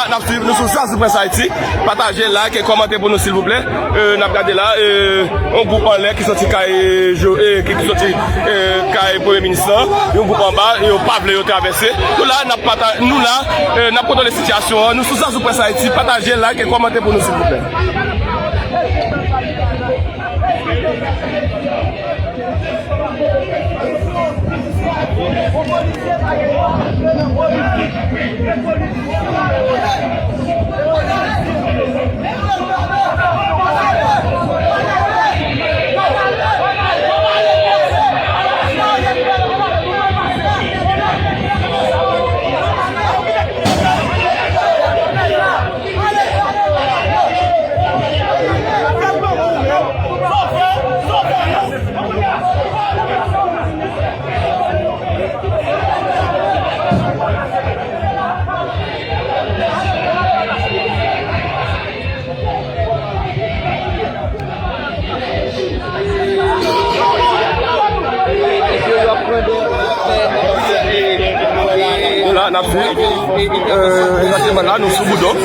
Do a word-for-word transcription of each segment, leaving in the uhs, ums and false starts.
N ap swiv nou sou Zazou Press Haïti. Pataje, like e kòmante pou nou, silvouplè. E, n ap gade la, e, yon gwoup anlè ki soti kay, e, jo-, e, ki, ki soti, e, kay Premye Minis lan. Yon gwoup anba, e yo pa vle yo travèse. Nou la, n ap pata-, nou la, e, n ap kontwole sitiyasyon an. Nou sou Zazou Press Haïti. Pataje, like e kòmante pou nou, silvouplè. Nou la, n ap swiv. E, egzakteman la, nou sou Boudon.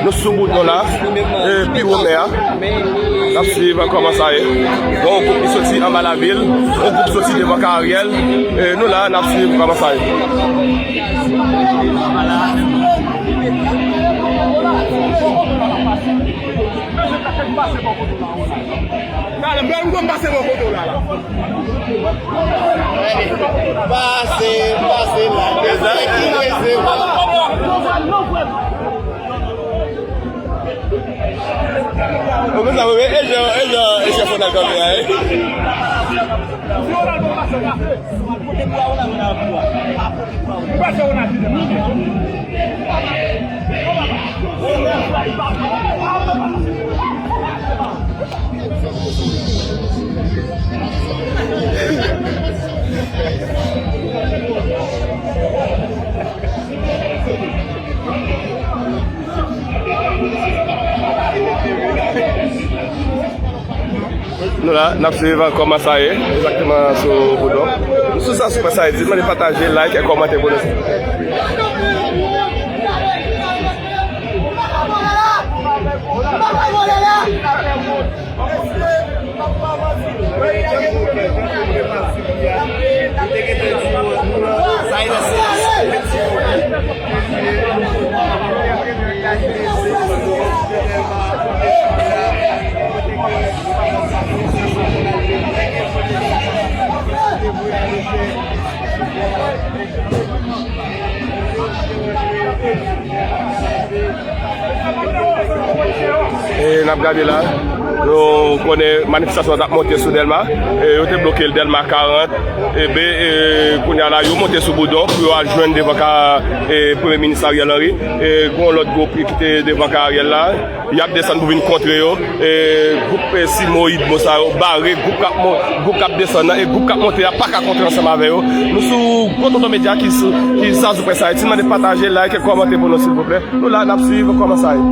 Nou sou Boudon la. E, pi wo mè a. N ap swiv kòman sa ye. Gon gwoup ki soti anba lavil, gon gwoup soti devan kay Ariel. E, nou la, n ap swiv kòman sa ye. Talè, m pral pase bò kote w la, la. Pase, pase la. Desann ki rese, pase. Ou konn sa, wi, e jan, e jan, e chèf ou nan kanpe a, wi. Nou la, n ap swiv kòman sa ye, egzakteman sou Boudon. Nou sou Zazou Press Haïti, mande pataje, like e kòmante pou nou. E n ap gade la, nou konnen manifestasyon an t ap monte sou Dèlma, e yo te bloke l Dèlma karant, e ben, e kounye a la, yo monte sou Boudon pou yo al jwenn devan ka, e, Premye Minis Ariel Henry, e gon lòt gwoup ki te devan ka Ariel la. Y ap desann pou vin kontre yo. E, gwoup, e, Simoid, bon, sa yo bare gwoup k ap mon-, gwoup k ap desann nan, e gwoup k ap monte a pa ka kontre ansanm avè yo. Nou sou Gwo Tonton Medya ki sou, ki Zazou Press Haïti. Mande pataje, like e kòmante pou nou, silvouplè. Nou la, n ap swiv kòman sa ye.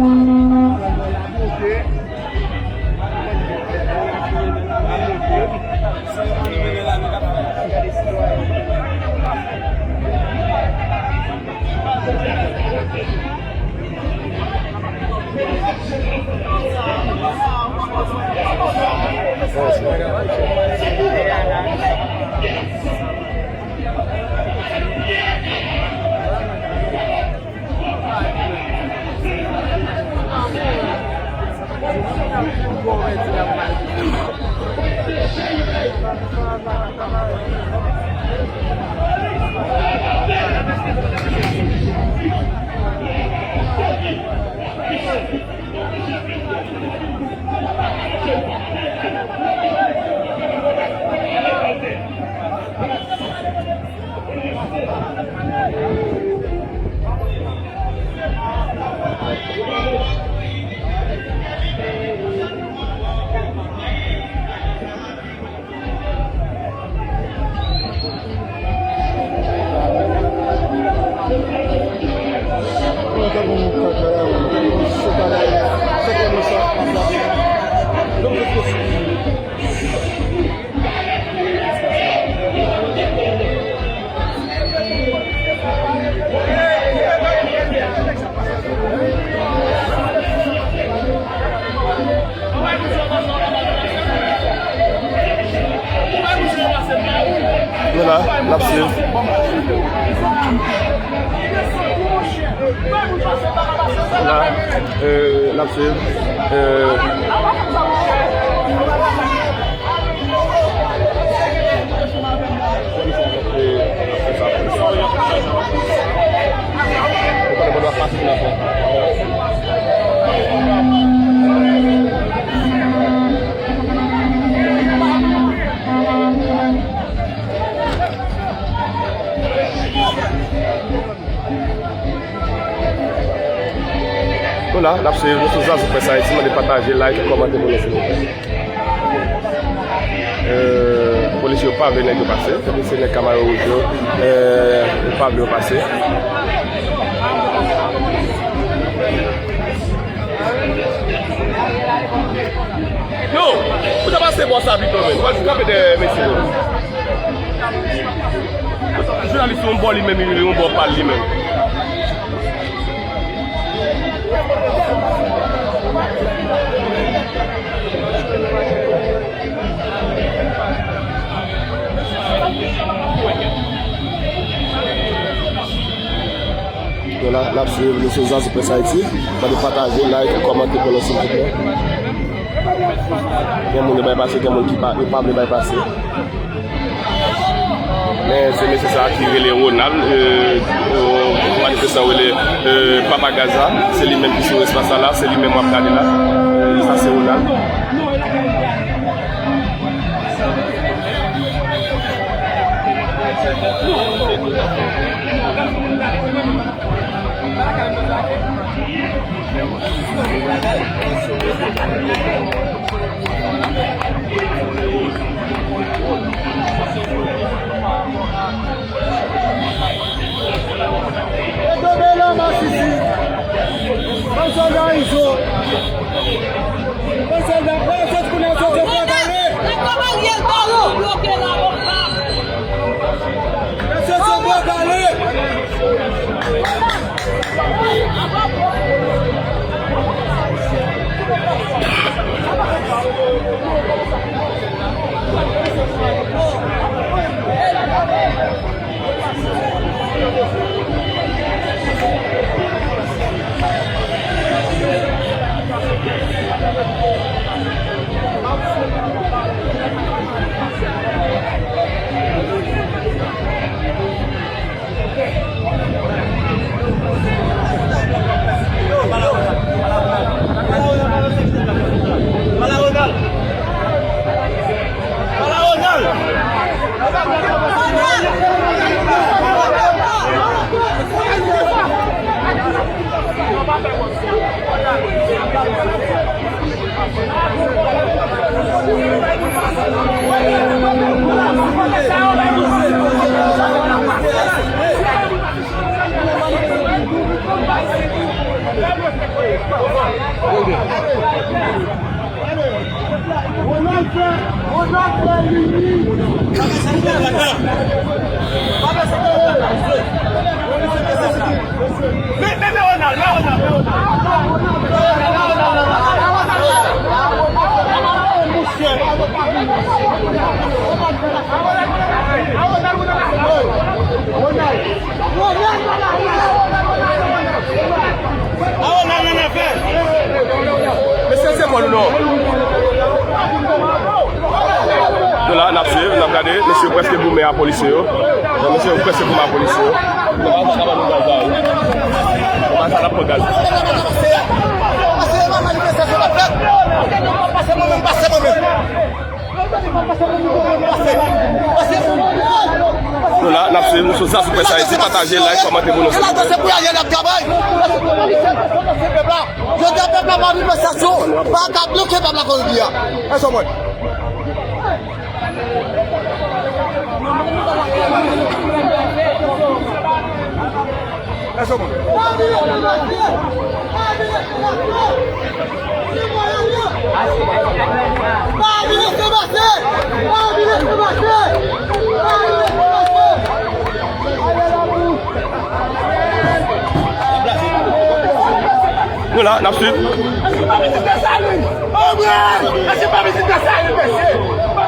La, euh, n ap swiv. Euh, Nou la, n ap swiv, nou sou Zazou Press Haïti, mande pataje, like, kòmante pou nou, silvouplè. Euh, polisye yo pa vle nèg yo pase, se nèg Camaro Rouge yo, euh, yo pa vle yo pase. Yo, ou ta pase bò sa pito, men. Ou pa kanpe dèyè mesye yo. Jounalis yon bò li menm, li yon bò pa l li menm. Yo la, n ap swiv, nou sou Zazou Press Haïti. Mande pataje, like, kòmante pou nou, silvouplè. Gen moun yo bay pase, gen moun ki pa, yo pa vle bay pase. Men se mesye sa a ki rele Ronald, euh, euh, manifestan rele, euh, Papa Gaza. Se li menm ki sou espas la, la, se li menm w ap gade la. Euh, sa se Ronald. Kenbe la, masisi. Ban sòlda Izo. Ban sòlda, ban sòlda, sòlda, sòlda, sòlda, ale. Mesye, se bon, ale. Mesye, se kò nou non. Nou la, n ap swiv, n ap gade. Mesye yo prèske goumen a polisye yo. Mesye yo prèske goumen a polisye yo. Yo pa sa ka ban nou gaz la, wi. Yo pa sa ka pran gaz. Nou la, n ap swiv, nou sou Zazou Press Haïti, pataje, like, kòmante pou nou, silvouplè. Jodi a pèp la pa manifestasyon, pa ka bloke pèp la jodi a. Èske mwen? Nou la, n ap swiv.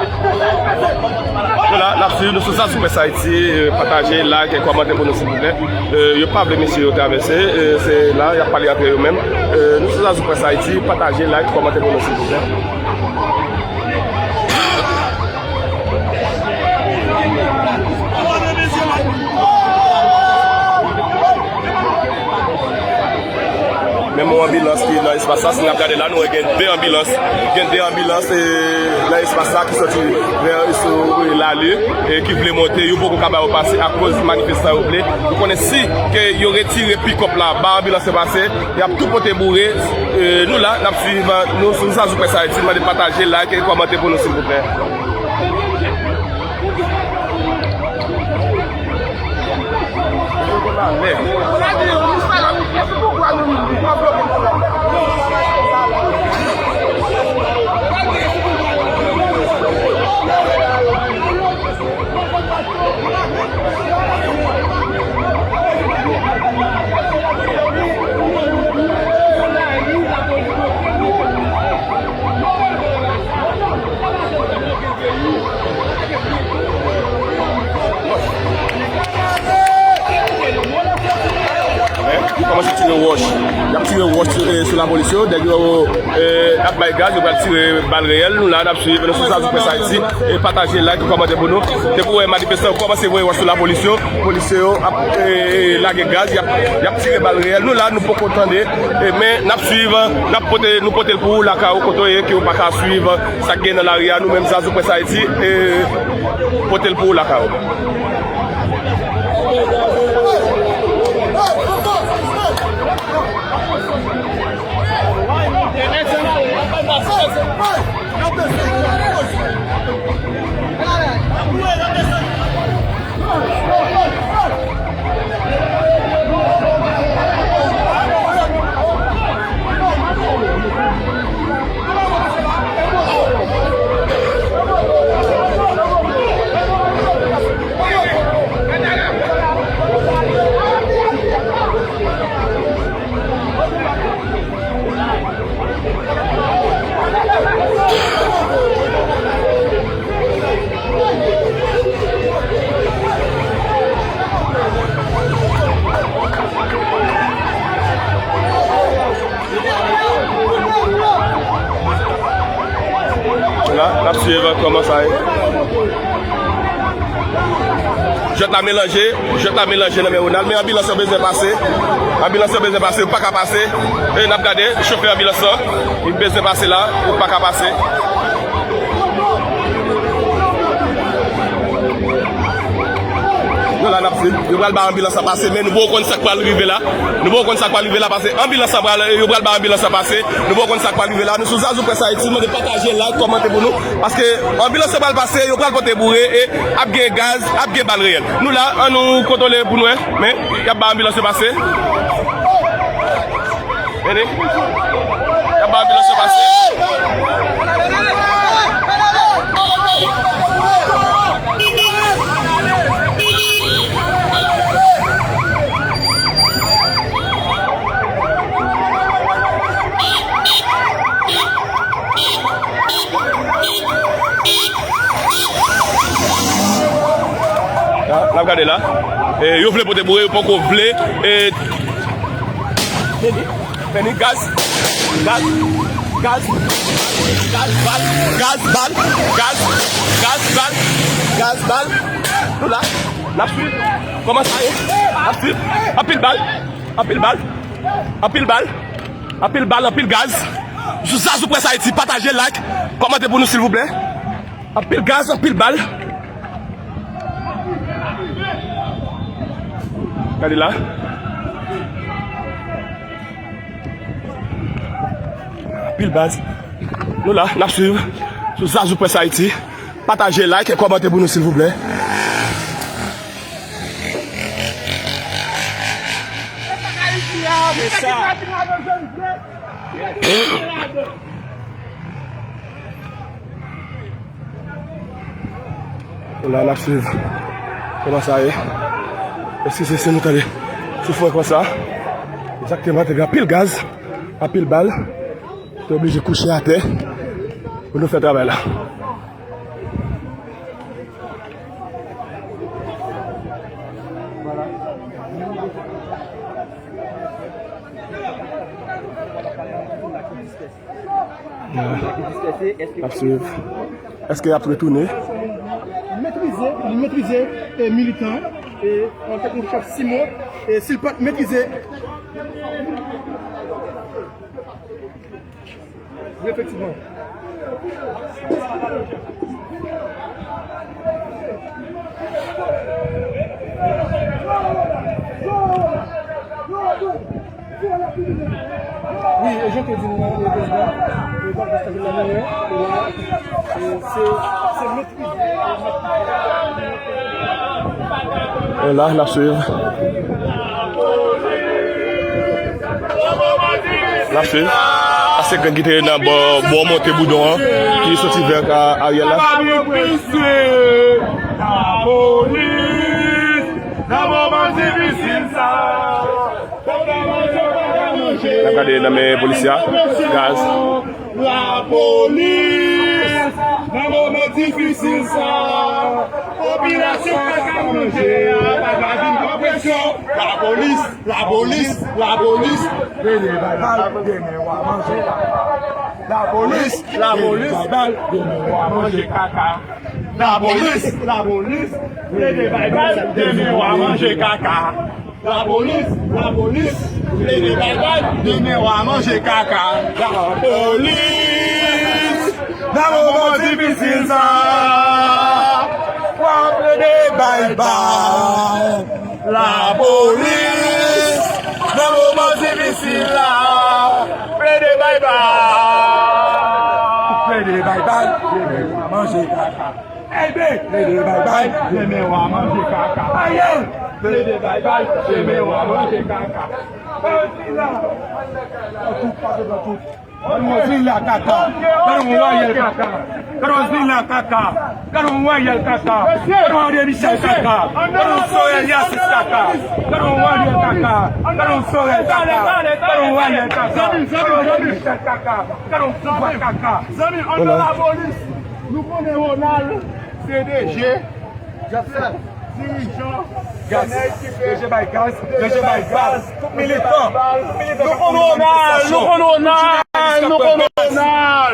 Nou la, n ap swiv, nou sou Zazou Press Haïti, eh, pataje, like, kòmante pou nou, silvouplè. Eh, yo pa vle mesye yo travèse, eh, se la, y ap pale antre yo menm. Eh, nou sou Zazou Press Haïti, pataje, like, kòmante pou nou, silvouplè. Menm yon anbilans ki nan espas la, si n ap gade la, nou wè gen de anbilans. Gen de anbilans, eh, nan espas la ki soti vè, sou, eh, Lali, eh, ki vle monte, yo poko ka ba yo pase akoz manifestan yo vle. Nou konnen si ke yo retire pikòp la, ba anbilans yo pase, y ap tou pote boure. Eh, nou la, n ap swiv, nou sou Zazou Press Haïti, mande pataje, like e kòmante pou nou, silvouplè. Yo kòmanse tire wòch. Y ap tire wòch sou, eh, sou lapolis yo. Nèg yo, eh, ap bay gaz, yo pral tire bal reyèl. Nou la, n ap swiv, nou sou Zazou Press Haïti. E pataje, like, kòmante pou nou. Depi w wè manifestan yo kòmanse voye wòch sou lapolis yo, polisye yo ap, eh, lage gaz, y ap, y ap tire bal reyèl. Nou la, nou poko tande, eh, men n ap swiv, n ap pote, nou pote l pou ou lakay ou kote w ye, ke w pa ka swiv sa k gen nan lari a, nou menm Zazou Press Haïti, eh, pote l pou ou lakay ou. La, n ap swiv kòman sa ye. Jwèt la melanje, jwèt la melanje nan men Ronald, men anbilans yo bezwen pase. Anbilans yo bezwen pase, yo pa ka pase. E n ap gade, chofè anbilans lan, li bezwen pase la, yo pa ka pase. Nou la n ap swiv. Yo pral ba anbilans la pase, men nou poko konn sa k pral rive la. Nou poko konn sa k pral rive la, paske anbilans la pral, yo pral ba anbilans la pase. Nou poko konn sa k pral rive la. Nou sou Zazou Press Haïti, mande pataje, like, kòmante pou nou. Paske anbilans yo pral pase, yo pral pote boure e ap gen gaz, ap gen bal reyèl. Nou la, an nou kontwole pou nou wè, men y ap ba anbilans yo pase. Tande? Y ap ba anbilans yo pase. N ap gade la. E, yo vle pote boure, yo poko vle. E, vini, vini, gaz, gaz, gaz, gaz, bal, gaz, bal, gaz, gaz, bal, gaz, bal. Nou la, n ap swiv. Kòman sa ye? N ap swiv. Anpil bal, anpil bal, anpil bal, anpil bal, anpil gaz. Sou Zazou Press Haïti, pataje, like, kòmante pou nou, silvouplè. Anpil gaz, anpil bal. Gade la. Anpil baz. Nou la, n ap swiv sou Zazou Press Haïti. Pataje, like, kòmante pou nou, silvouplè. La, n ap swiv kòman sa ye. Eskize si nou tande soufri konsa. Egzakteman, te gen anpil gaz, anpil bal. Te oblije kouche atè pou nou fè travay la. N ap swiv. Èske y ap retounen? Metrize, li metrize e militan e an tèt yon chèf Simo e si l pa t metrize. Wi, efektivman. Wi, e jan ke di nou, e, prezidan, e, prezidan, e, se, se, se, se, E la, n ap swiv. N ap swiv. A se gang ki te nan bò, bò monte Boudon an, ki soti vè ka Ariel la. Lapolis, nan moman difisil sa. N ap gade nan men polisye a, gaz. Lapolis, nan moman difisil sa, popilasyon pa ka manje a, pa ka vin pran presyon. Lapolis, lapolis, lapolis, plede bay bal, demen w a manje kaka. Lapolis, lapolis, plede bay bal, demen w a manje kaka. Lapolis, lapolis, plede bay bal, demen w a manje kaka. Lapolis, lapolis, plede bay bal, demen w a manje kaka. Lapolis, nan moman difisil sa, w ap plede bay bal. Lapolis, nan moman difisil la, plede bay bal. Plede bay bal, demen w a manje kaka. Ey, plede bay bal, demen w a manje kaka. Ayay! Plede bay bal, demen w a manje kaka. Gade yon zila! Tout, pa devan tout. Gade yon zila kaka. Gade yon wayèl kaka. Gade yon zila kaka. Gade yon wayèl kaka. Gade yon André Michel kaka. Gade yon Sorel Yasis kaka. Gade yon wayèl kaka. Gade yon Sorel kaka. Gade yon wayèl kaka. Gade yon André Michel kaka. Gade yon pouvwa kaka. Zanmi, ann nan lapolis. Nou konnen Ronald se D G, dirijan, D G bay gaz, D G bay gaz, tout militan, tout militan k ap fè manifestasyon, tout jounalis k ap fè gaz,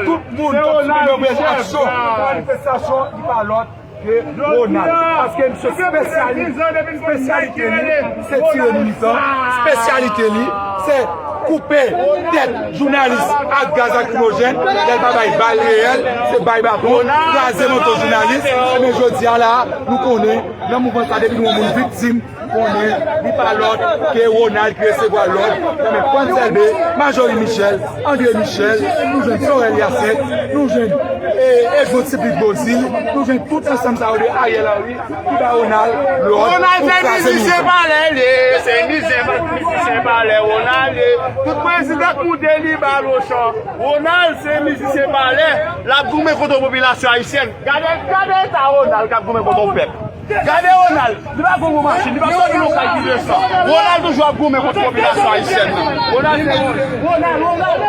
tout moun k ap fè manifestasyon, manifestasyon, li pa lòt ke Ronald. Paske misye espesyalis, espesyalite li, se tire militan, espesyalite li, se koupe tèt jounalis ak gaz lakrimojèn, lè l pa bay bal reyèl, se bay baton, kraze moto jounalis. Men jodi a la, nou konnen, nan mouvman sa, depi nou wè yon moun viktim, konnen, li pa lòt ke Ronald ki resevwa lòd nan men Frantz Elbé, Marjorie Michel, André Michel, nou jwenn Sorel Yasis, nou jwenn, e, Exo Tipik Bozil, nou jwenn tout ansanm sa yo de Ariel Henry, ki ba Ronald lòd pou kraze nou. Ronald se mizisyen palè li ye, se mizisyen, mizisyen palè Ronald ye. Tout prezidan k moute li ba lochan. Ronald se mizisyen palè, l ap goumen kont popilasyon ayisyèn. Gade, gade eta Ronald k ap goumen kont yon pèp. Gade Ronald, li pa gon gwo machin, li pa sòti yon kay ki desan. Ronald toujou ap goumen kont popilasyon ayisyèn nan. Ronald se Ronald, Ronald, Ronald.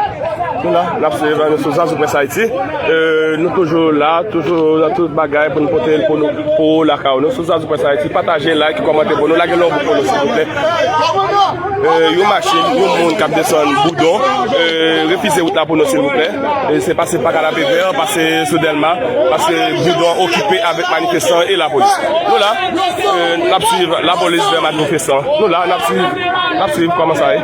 Nou la, n ap swiv, nou sou Zazou Press Haïti. E, nou toujou la, toujou nan tout bagay pou nou pote l pou nou, pou ou lakay ou. Nou sou Zazou Press Haïti, pataje, like, kòmante pou nou, lage lòv pou nou, silvouplè. E, yon machin, yon moun k ap desann Boudon, e, refize wout la pou nou, silvouplè. E, se pase pa Kanapevè, pase sou Dèlma, pase Boudon okipe avèk manifestan e lapolis. Nou la, e, n ap swiv lapolis vè manifestan. Nou la, n ap swiv, n ap swiv kòman sa ye.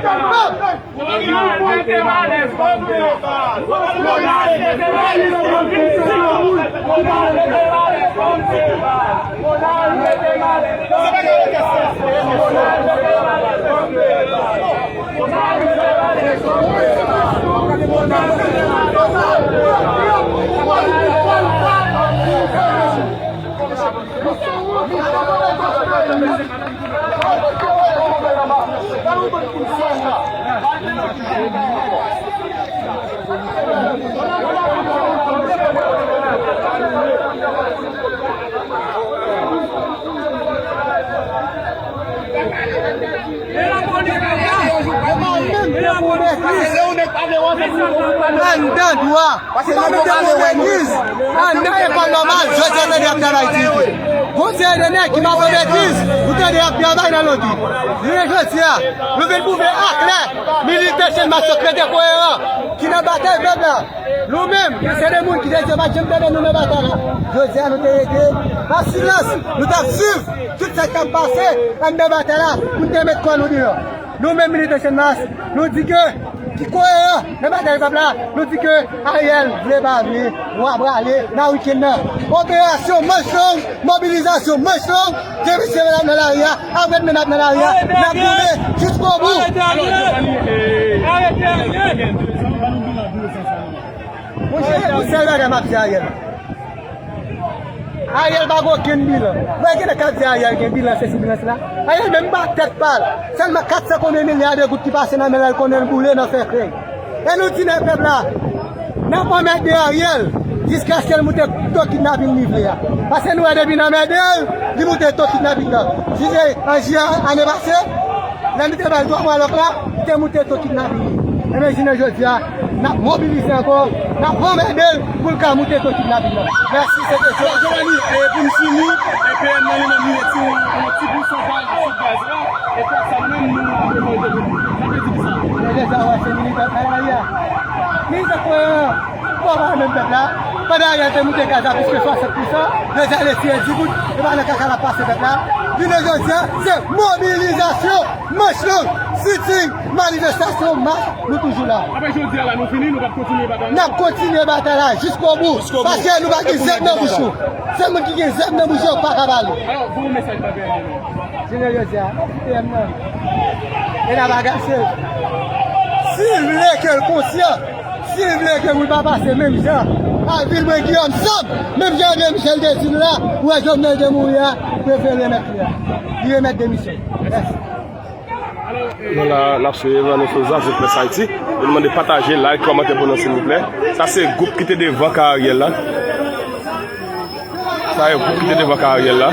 Anndan dwa, anndan lekòl nòmal, jodi a tande ap travay di. Gon seri de nèg ki pa fè betiz, ou tande ap travay nan lodi. Jounen jodi a, nou vin pwouve aklè, militè Chan Mas yo k rete koyeran, ki nan batay pèp la. Nou menm, ki se de moun ki te di yo pa t janm tande nou nan batay la. Jodi a, nou te rete an silans, nou t ap swiv tout sa k ap pase anndan batay la pou n te met kò nou deyò. Nou menm, militan Chan Mas, nou di ke, ki koyeran nan batay pèp la, nou di ke Ariel vle pa vle, nou ap rale nan wikenn nan. Operasyon manch long, mobilizasyon manch long, demen se medam nan lari a, aprè demen n ap nan lari a, n ap goumen jiskobou. Monchè, yon sèl bagay m ap di Ariel. Ariel pa gen okenn bilan. Mwen gen nan k ap di Ariel gen bilan, sesi bilan sela. Ariel menm pa tèt pa l. Sèlman kat san konbyen milya de goud ki pase nan men l, l konnen l boule nan fè krèy. E nou di nèg pèp la, n ap anmède Ariel jiskaske l moute to kidnaping li vle a. Paske nou wè depi n anmède l, li moute to kidnaping nan. Si se an jen ane pase, lè nou te ba l twa mwa lòk la, li te moute to kidnaping li. Ebyen, jounen jodi a, n ap mobilize ankò, n ap anmède l pou l ka moute to kidnaping nan. Mèsi, se te Jovani. E pou n fini, e P M nan li menm li mete yon, yon ti pousantaj sou gaz la, e kòb sa nou menm nou la pou nou te vini. Sa vle di ki sa? Mwen deja wè se militan Ariel la. Militan koyeran, pa pale menm pèp la. Pandan Ariel te moute gaz la plis ke swasant pousan, yo di ale tire di goud, e pa nan kaka l ap pase pèp la. Jounen jodi a, se mobilizasyon, manch long, siting, manifestasyon, mach, nou toujou la. Apre jodi a la, nou fini, nou p ap kontinye batay la? N ap kontinye batay la jiskobou, paske nou pa gen zèb nan bouch nou. Sèl moun ki gen zèb nan bouch yo pa ka pale. Alò, voye yon mesaj ba P M nan. Jounen jodi a, P M nan, e n ap agase l. Si l vle ke l konsyan, si l vle ke moun pa pase menm jan ak Vilbrun Guillaume, sanm, menm jan André Michel te di nou la, ou wè Jovenel te mouri a, prefere remèt li a. Li remèt demisyon. Mèsi. Nou la, n ap swiv, nou sou Zazo Press Haiti. Nou mande pataje, like, kòmante pou nou, silvouplè. Sa se gwoup ki te devan kay Ariel la. Sa e gwoup ki te devan kay Ariel la.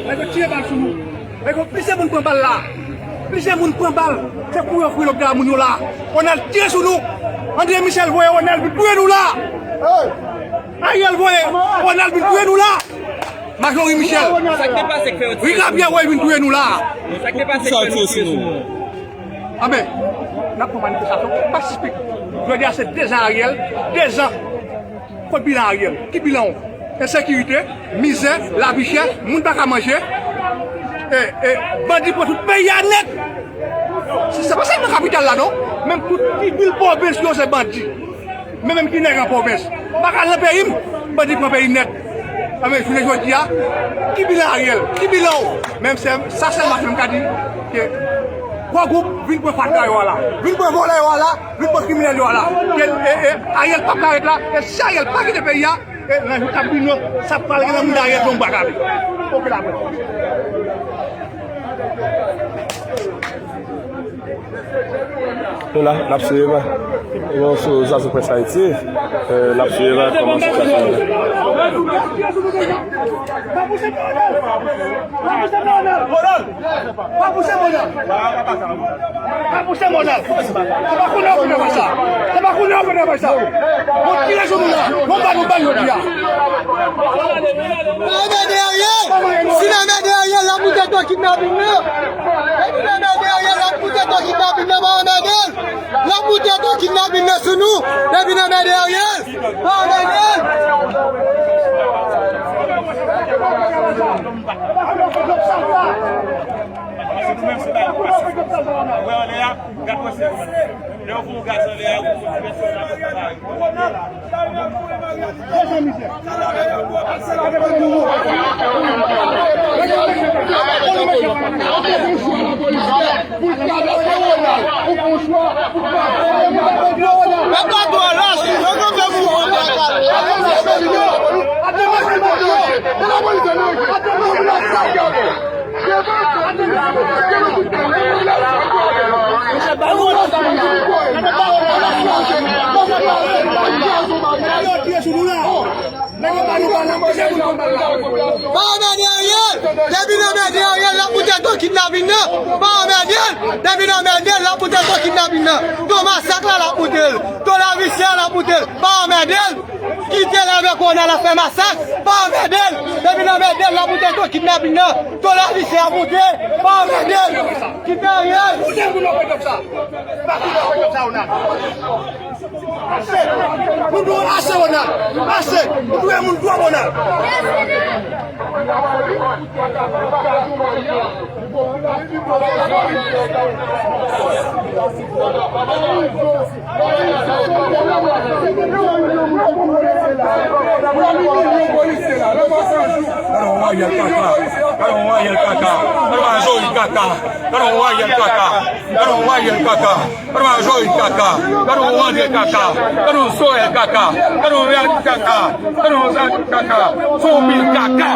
Nèg yo tire bal sou nou. Nèg yo, plizyè moun pran bal la. Plizyè moun pran bal. Se kouri yo kouri lòt moun yo la. Ronald tire sou nou. André Michel voye Ronald vin touye nou la. Ariel voye Ronald vin touye nou la. Majori Michel. Sa k te pase k fè yo tire sou nou? Ricapierre voye vin touye nou la. Sa k te pase k fè yo tire sou nou? Anben, n ap fè manifestasyon pasifik. Jodi a se dezan Ariel, dezan. Kot bilan Ariel? Ki bilan w? Ensekirite, mizè, lavi chè, moun pa ka manje, e, e, bandi pran tout peyi a nèt. Se, se pa sèlman kapital la non, menm tout ti vil pwovens yo se bandi. Men menm ki nèg an pwovens, m pa ka al nan peyi m, bandi pran peyi nèt. Anben, jounen jodi a, ki bilan Ariel? Ki bilan w? Menm se, sa sèlman m ka di, ke gwo gwoup vin pran fatra yo a la, vin pran vòlè yo a la, vin pran kriminèl yo a la. Ke, e, e, Ariel p ap ka ret la, e si Ariel pa kite peyi a, e nan jou k ap vini yo, sa pral gen nan mouda Ariel yon bwa kale. Oke, la presse. Nou la, n ap swiv. Nou sou Zazo Press Haiti. E, n ap swiv kòman sitiyasyon an ye. Pa pouse Monal! Pa pouse Monal! Pa pouse Monal! Se pa kounye a w konn fè sa! Se pa kounye a w konn fè sa! Bon, tire sou nou la! Bon, ba nou bal jodi a! Pa anmède Ariel! Si n anmède Ariel, l ap moute to kidnaping nan! Depi n anmède Ariel, l ap moute to kidnaping nan, pa anmède l! L ap moute to kidnaping nan sou nou! Depi n anmède Ariel! Pa anmède l! Ou menm se bagay ou pase. Ou wè anlè a, gad wè se. Lè yo voye yon gaz anlè a, ou konn pèsòn la pèsòn la. Pa anmède Ariel! Depi n anmède Ariel, l ap moute to kidnapin nan! Pa anmède l! Depi n anmède l, l ap moute to kidnapin nan! To masak la, l ap moute l! To lavi chè a, l ap moute l! Pa anmède l! Kite l avèk Ronald ap fè masak! Pa anmède l! Depi n anmède l, l ap moute to kidnapin nan! To lavi chè ap moute! Pa anmède l! Kite Ariel! Ase! Moun dwe ase, Ronald! Ase! Ou touye moun twòp, Ronald! Gade yon Ariel kaka! Gade yon Ariel kaka! Gade yon Ariel kaka! Gade yon Ariel kaka! Gade yon Ariel kaka! Gade yon Jory kaka, gade yon André kaka, gade yon Sorel kaka, gade yon Real kaka, gade yon Zaki kaka. Se yon pil kaka.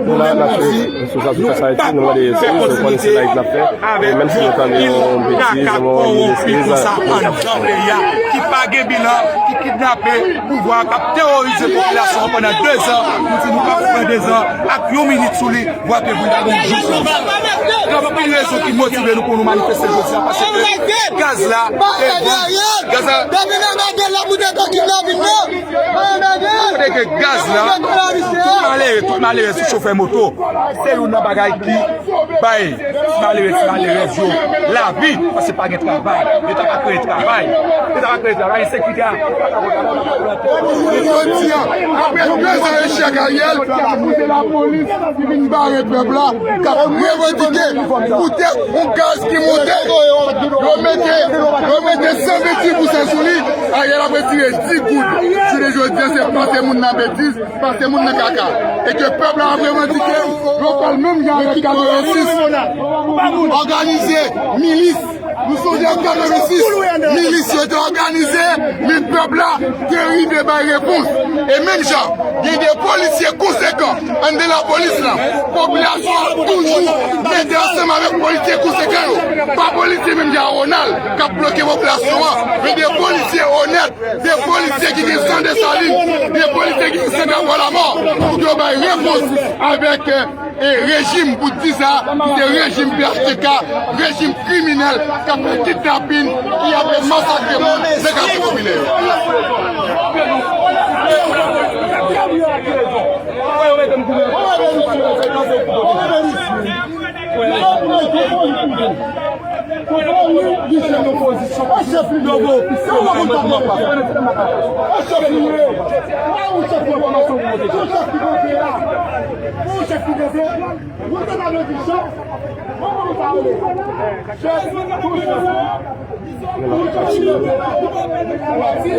Nou la, n ap swiv sou sa, sou Fès Ayiti, nou mande eskiz, nou konnen se live n ap fè. E menm si nou tande yon betiz, nou mande eskiz. Anndan peyi a, ki pa gen bilan, ki kidnape pouvwa, k ap teworize popilasyon an pandan dezan, nou di nou p ap pran dezan ak yon minit sou li. Vwa ke vin gade yon jou sa. Gen anpil rezon ki motive nou pou nou manifeste jodi a, paske gaz la, gaz la, kote ke gaz la, tout malere, tout malere sou chofè moto, se youn nan bagay ki bay ti malere, ti malerèz yo lavi, paske pa gen travay. Leta pa kreye travay. Leta pa kreye travay. Ensekirite a. Jodi a, apre dezan echèk Ariel, se lapolis ki vin bare pèp la, k ap revandike poutèt yon gaz ki monte. Yo mete, yo mete san vennsis pousan sou li. Ariel ap retire dis goud. Jounen jodi a, se pase moun nan betiz, pase moun nan kaka. E ke pèp la ap revandike, yo fè l menm jan avèk katrevensis. Òganize milis. Nou sonje an katrevensis, milis yo te òganize, men pèp la te rive bay repons. E menm jan, gen de polisye konsekan anndan lapolis lan. Popilasyon an toujou mete ansanm avèk polisye konsekan yo. Pa polisye menm jan Ronald k ap bloke popilasyon an, men de polisye onèt, de polisye ki gen san Desalin, de polisye ki gen san Drapo Lamò, pou yo bay repons avèk, eh, e rejim pou di sa, ki se rejim P H T K, rejim kriminèl k ap fè kidnapin, ki ap masakre moun nan katye popilè yo. Konprann wi, li se yon opozisyon. An chèf li ye. An chèf li ye. An chèf li ye. An chèf li ye. An chèf li ye. Ou te pa vle di chèf. Kòman ou ta rele? Chèf. Ou chèf li ye. Ou ap di yo. Ou ap di yo.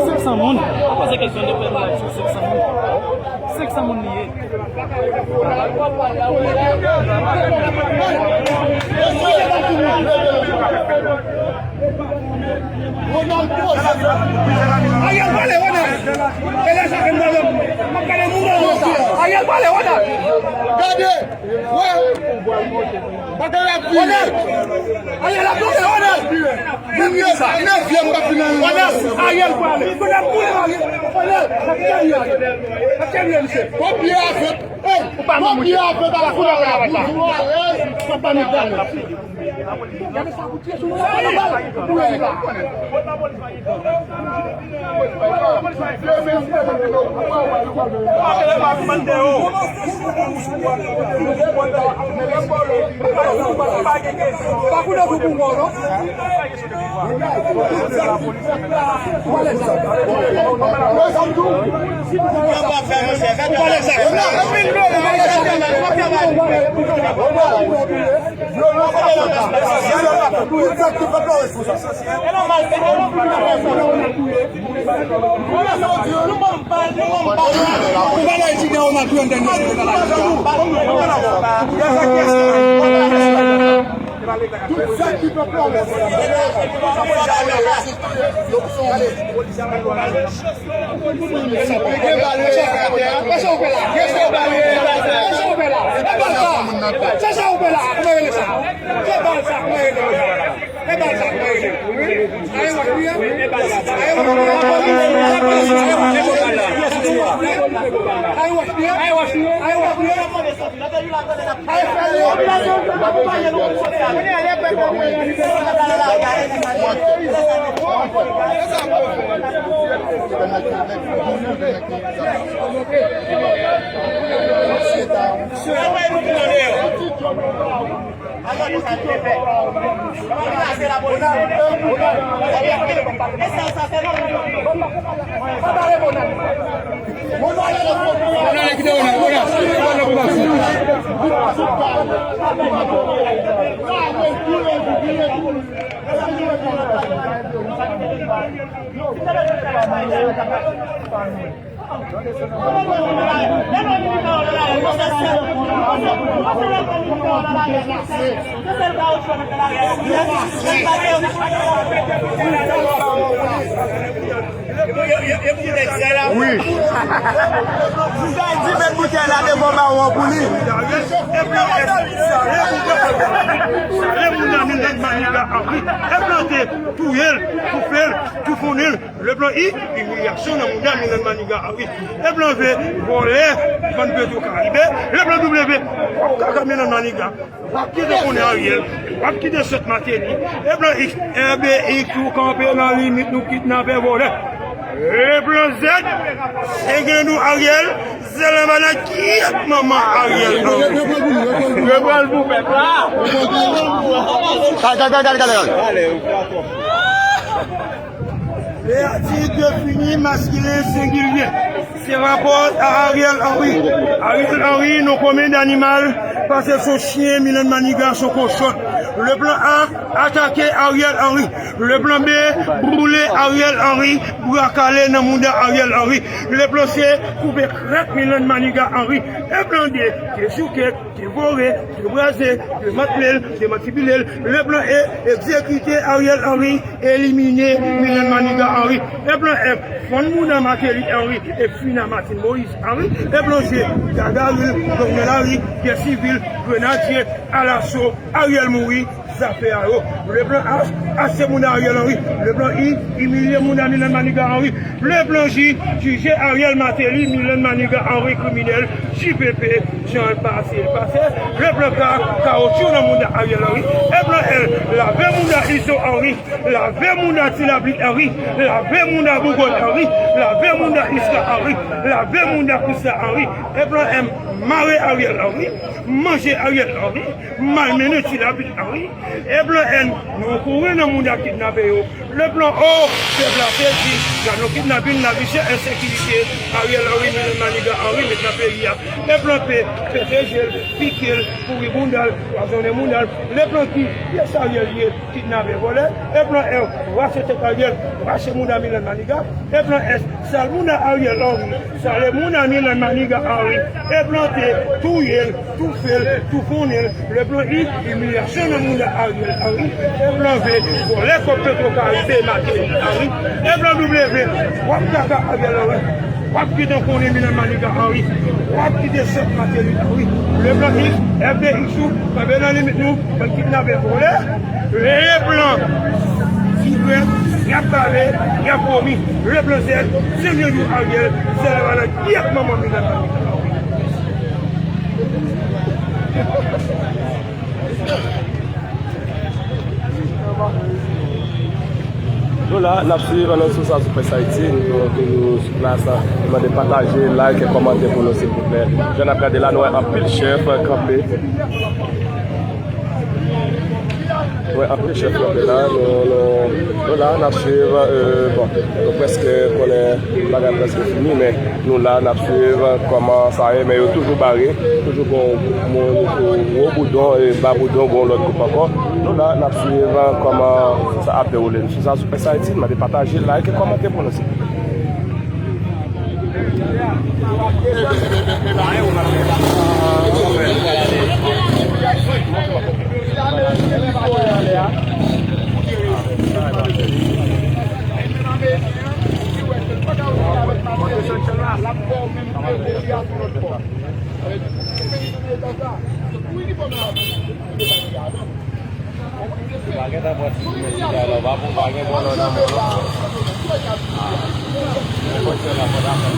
Senk san moun. Ou poze kesyon de pèp la sou senk san moun. Senk san moun li ye. Ariel pale, Ronald. Ariel pale, Ronald. Gade. Wè. Bagay la ap vire. Ariel ap vire, Ronald. Premye sa, nevyèm pa final. Ronald, Ariel pale. Ronald boule Ariel. Ronald, ateri Ariel. Ateri misye. Konbyen avèk Ou pa manm, ou pa la koulè la. Ou alèz, sa pa nèg alèz. Gade sa pou tire sou nou la, pa nou bal. Pou yo la. Wi. Ou ka di met boutèy la devan bawon pou li. Sale moun nan, Milan Maniga Henry. E plante, touye l, toufe l, toufonnen l. Le plan I, imilyasyon nan mouda Milan Maniga Henry. Le plan V, vòlè, vann Petro Caribe. Le plan W, w ap kaka Milan Maniga. W ap kite konnen Ariel, w ap kite sòt Martelly. Le plan X, R B X, ou kanpe nan limit nou kidnape vòlè. Le plan Z, se gen nou Ariel, se le manan ki manman Ariel. Yo pran l pou pèp la. Gade, gade, gade, gade, gade. Beatrice defini maskilen sengilye. Se rapò a Ariel Henry. Ariel Henry, non komen danimal, paske son chyen, Milan Maniga, son kochon. Le plan A, atake Ariel Henry. Le plan B, boule Ariel Henry, bwa kale nan mouda Ariel Henry. Le plan C, koupe krèk Milan Maniga Henry. Le plan D, dechouke, devore, debraze, demantle l, demantibile l. Le plan E, egzekite Ariel Henry, elimine Milan Maniga Henry. Le plan F, fann mouda Martelly Henry e fini a Martine Moïse Henry. Le plan G, gagari, Jovenel Henry, gè sivil, grenadye, alaso, Ariel mouri, zafè a yo. Le plan H, achte mouda Ariel Henry. Le plan I, imilye mouda Milan Maniga Henry. Le plan J, jije Ariel Martelly, Milan Maniga Henry kriminèl, J P P, jan l pase, l pase. Le plan K, kawotchou nan mouda Ariel Henry. Le plan L, lave mouda Izo Henry, lave mouda Ti Lapli Henry, lave mouda Bougòn Henry, lave mouda Iska Henry, lave mouda Kousa Henry. Le plan M, mare Ariel Henry, manje Ariel Henry, malmennen Ti Lapli Henry. Le plan N, nou kouri nan mouda kidnape yo. Le plan O, pèp la sezi, gad yon kidnapin, lavi chè, ensekirite, Ariel Henry, Milan Maniga Henry met nan peyi a. Le plan P, pete je l, pike l, pouri bounda l, pwazonnen bounda l. Le plan Q, pyès Ariel ye, kidnapè, vòlè. Le plan R, rache tèt Ariel, rache mouda Milan Maniga. Le plan S, sal mouda Ariel Henry, sale mouda Milan Maniga Henry. Le plan T, touye l, toufe l, toufonnen l. Le plan I, imilyasyon nan mouda Ariel Henry. Le plan V, vòlè kòb Petro Caribe Martelly Henry. Le plan W, w ap kaka Ariel Henry. W ap kite konnen Milan Maniga Henry. W ap kite sòt Martelly Henry. Le plan X, F B X ou, kanpe nan limit nou, bann kidnapè, vòlè. Le plan Y, y ap bale, y ap vomi. Le plan Z, se mye dou Ariel, se lè wala gyèt manman Milan Maniga Henry. Nou la, n ap swiv annons sou sa sou Presse Haïti. Nou toujou sou plas la. Nou mande pataje, like e kòmante pou nou, silvouplè. Jan n ap gade la, nou wè anpil chèf kanpe. Wè, anpil chèf kanpe la. Nou, nou, nou la, n ap swiv. Euh, bon, nou prèske konnen bagay prèske fini, men nou la, n ap swiv kòman sa ye, men yo toujou bare. Toujou gon moun sou Gwo Boudon e Ba Boudon, gon lòt gwoup ankò. Nou la, n ap swiv kòman sa ap dewoule. Sou sa sou Presse Haïti, mande pataje, like e kòmante pou nou, silvouplè. Pa gen tan pran ti mesye la, pa pou pa gen bòlò nan men w non. Ah. Nenpòt sè la fò ta fè.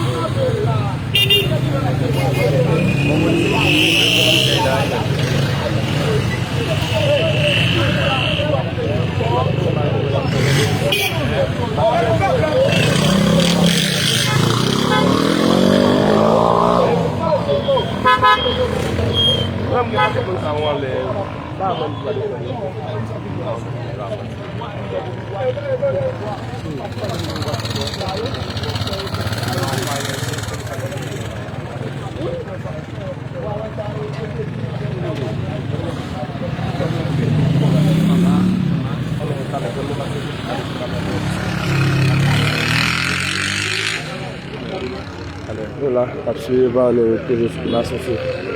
Alò, nou la, n ap swiv, nou toujou sou plas, sou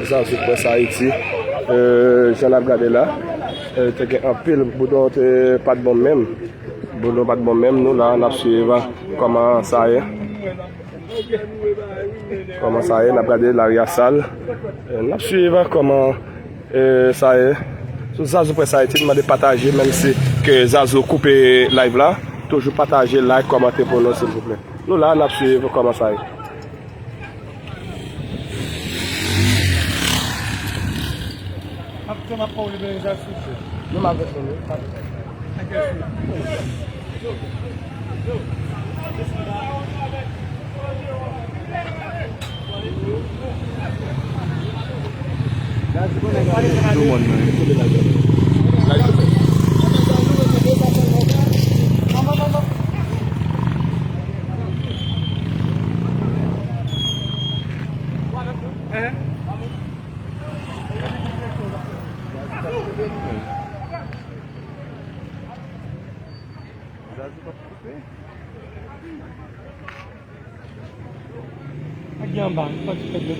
Zazou Presse Haïti. Euh, jan n ap gade la, euh, te gen anpil, Boudon te pa t bon menm. Boudon pa t bon menm, nou la, n ap swiv kòman sa ye. Kòman sa ye, n ap gade lari a sal. Euh, n ap swiv kòman, euh, sa ye. Sou Zazou Presse Haïti, n mande pataje, menm si ke Zazou koupe live la. Toujou pataje, like, kòmante pou nou, silvouplè. Nou la, n ap swiv kòman sa ye. Ap fè m ap pa w libere Zazou. Nou m avèk nou, wi. Zazou p ap koupe. Ak gen anba, li pati fè dlo.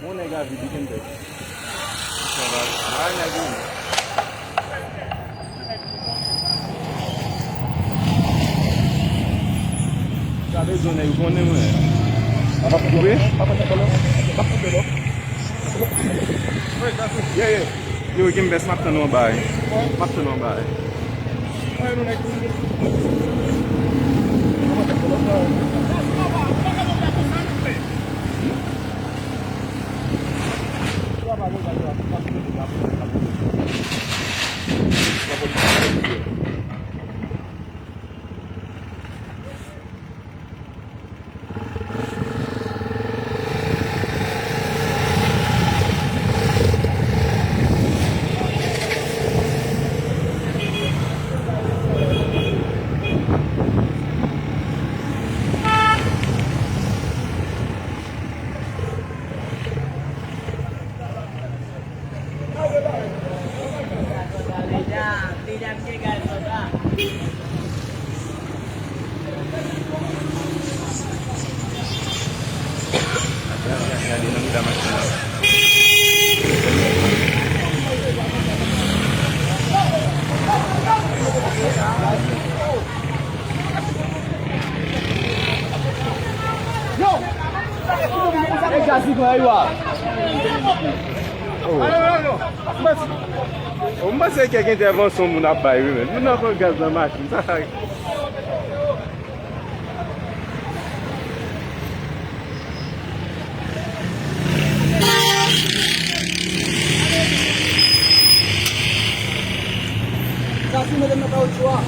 Yon nèg a vide kenbe. Ay, nèg ou. Sa bezwen nèg konnen mwen. Sa pa koupe? Sa pa koupe, non? Sa pa koupe, non? Yeah, yeah. Yo, Gimbès, m ap tann ou anba, wi. M ap tann ou anba, wi. Aywa. Oh. Oh, m panse kèk entèvansyon moun ap bay, wi, men. Moun nan pran gaz nan machin. Sa, sa. Sa si mete nan kawotchou a.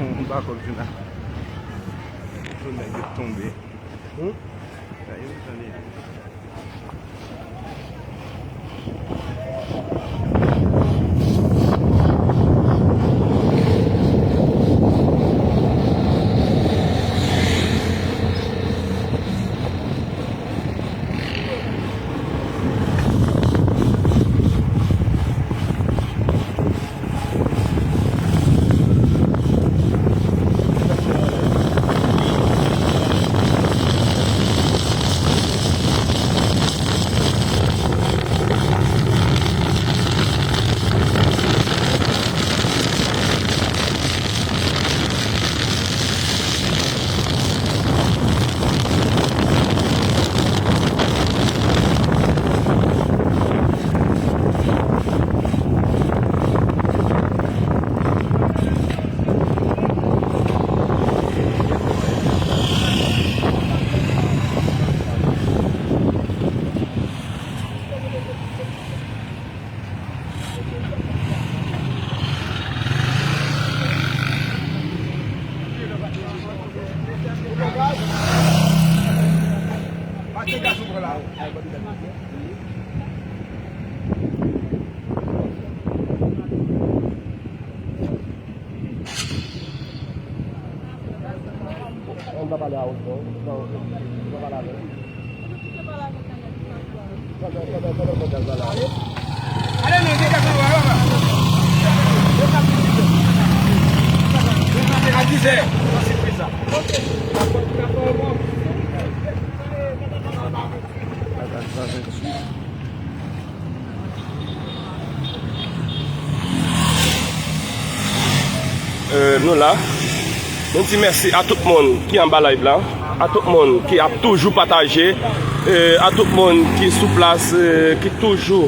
M pa konn si nan. Tout nèg yo tonbe. Hmm? Sa yo tande. Mwen pa pale a wotè, non, mwen pa pale avè l. Euh, nou la. Nou di mèsi a tout moun ki anba live la, a tout moun ki ap toujou pataje, euh, a tout moun ki sou plas, euh, ki toujou